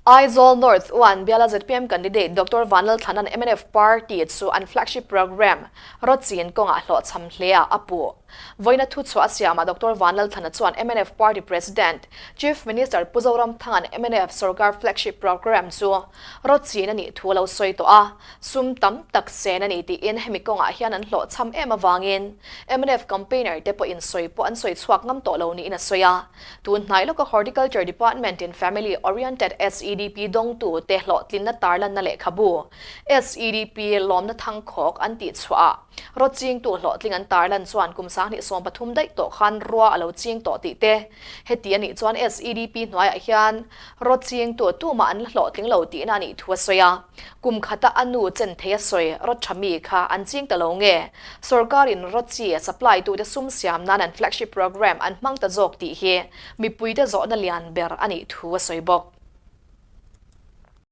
Aizawl North 1 biala zpm candidate Doctor Vanlalthlana'n mnf party chu an flagship programme rawtchin kawngah hlawhchham hleah a puh. Vawiina thuchhuah a siamah Doctor Vanlalthlana chuan mnf party president, Chief Minister Pu Zoramthanga'n mnf sorkar flagship programme chu rawtchin a nih thu a lo sawi tawh a, sum tam tak sen a ni tiin hemi kawngah hian an hlawhchham em avangin mnf campaigner te pawhin sawi pawh an sawi chhuak ngam tawh lo niin a sawi a. Tun hnai lawka Horticulture Department in Family Oriented SEDP dawngtu te hlawhtlinna tarlanna lehkhabu SEDP lawmna thangkhawk an tih chhuah ah rawt chingtu hlawhtling an tarlan chuan kum 2013 daih tawh khan rua a lo ching tawh tih te heti a nih chuan SEDP hnuaiah hian rawt chingtu tumah an la hlawhtling lo tihna a nih thu a sawi a. Kum khata a nu chen thei a sawi rawt tha mi kha an ching ta lo nge? Sorkarin rawt chi a supply tute sum siam nan an flagship programme an hmang ta zawk tih hi mipuite zawhna lian ber a nih thu a sawi bawk.